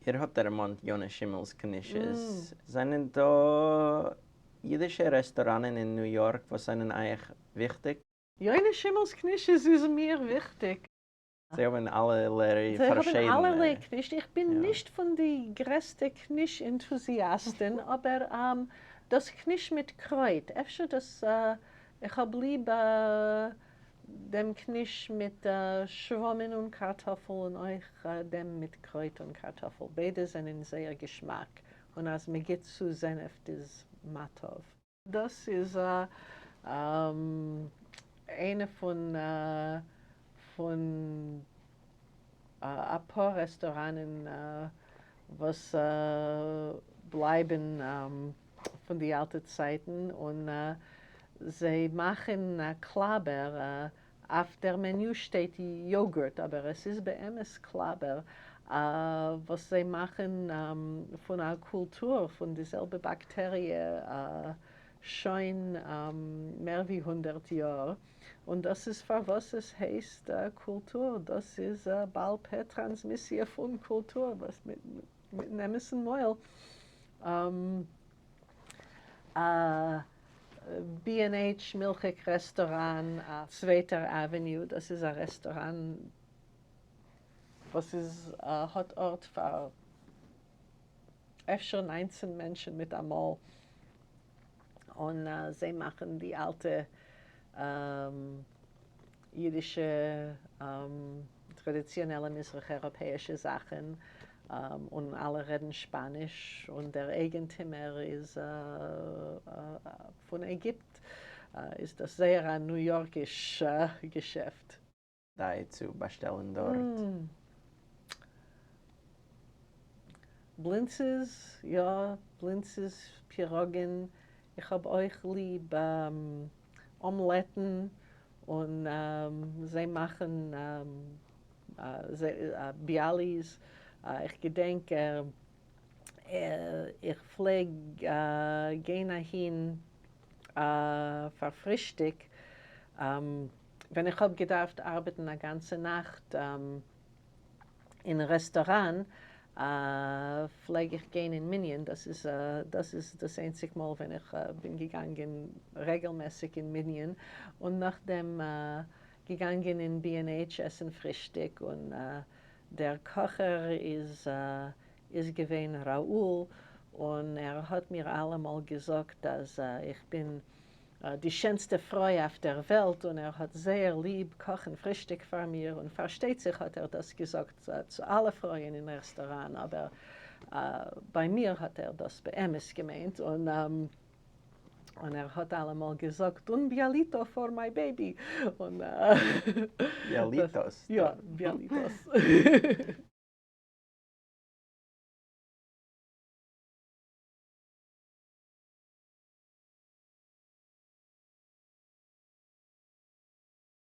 איר האט דערמאנט יונה שימעל'ס קנישעס. זענען דא אידישע רעסטוראנען אין ניו יארק וואס זענען אייך וויכטיג? יונה שימעל'ס קנישעס איז מיר וויכטיג. זיי האבן אלערליי פארשידענע. זיי האבן אלערליי קניש. איך בין נישט פון די גרעסטע קניש ענטוזיאסטן, אבער דאס קניש מיט קרויט, אפשר דאס, איך האב ליב דעם קניש מיט שוואמען און קארטאפל און אויך דעם מיט קרויט און קארטאפל, ביידע זענען זייער געשמאק, און אז מען גיט צו זענעפט איז מה טוב. דאס איז איינע פון פון אפאר רעסטוראנען וואס בלייבן פון די אלטע צייטן, און זיי מאכן קלאבער, אויף דער מעניו שטייט יאגורט אבער עס איז באמת קלאבער וואס זיי מאכן פון א קולטור פון די זעלבע באקטעריע שוין מער ווי 100 יאר, און דאס איז פארוואס עס הייסט קולטור, דאס איז בעל פה טראנסמיסיע פון קולטור וואס מיטן אמת'ן מויל. בי ענד עיטש מילכיג רעסטוראן אויף צווייטער avenue, דאס איז א רעסטוראן וואס איז האט ארט פאר אפשר 19 מענטשן מיט אמאל, און זיי מאכן די אלטע אידישע טראדיציאנעלע מזרח אייראפעאישע זאכן, און אלע רעדן שפאניש, און דער אייגענטימער איז פון עגיפט, איז דאס זייער א ניו יארקיש געשעפט. כדאי צו באשטעלן דארט. בלינצעס, יא, בלינצעס, פיראגען, איך האב אויך ליב אמלעטן, און זיי מאכן ביאליס, איך געדענק איך פלעג גיין אהין פאר פרישטיג ווען איך האב געדארפט ארבעטן א גאנצע נאכט אין רעסטוראן, פלעג איך גיין אין מנין, דאס איז דאס איז דאס איינציג מאל ווען איך בין געגאנגען רעגעלמעסיג אין מנין, און נאכדעם געגאנגען אין בי ענד עיטש עסן פרישטיג, און דער קאכער איז איז געווען ראול, און ער האט מיר אלעמאל געזאגט אז איך בין די שענסטע פרוי אויף דער וועלט, און ער האט זייער ליב קאכן פרישטיג פאר מיר, און פארשטייט זיך האט ער דאס געזאגט צו אלע פרויען אין רעסטאראן, אבער ביי מיר האט ער דאס באמת געמיינט, און און ער האט אלעמאל געזאגט un bialito for my baby, און ביאליטאס. יא, ביאליטאס.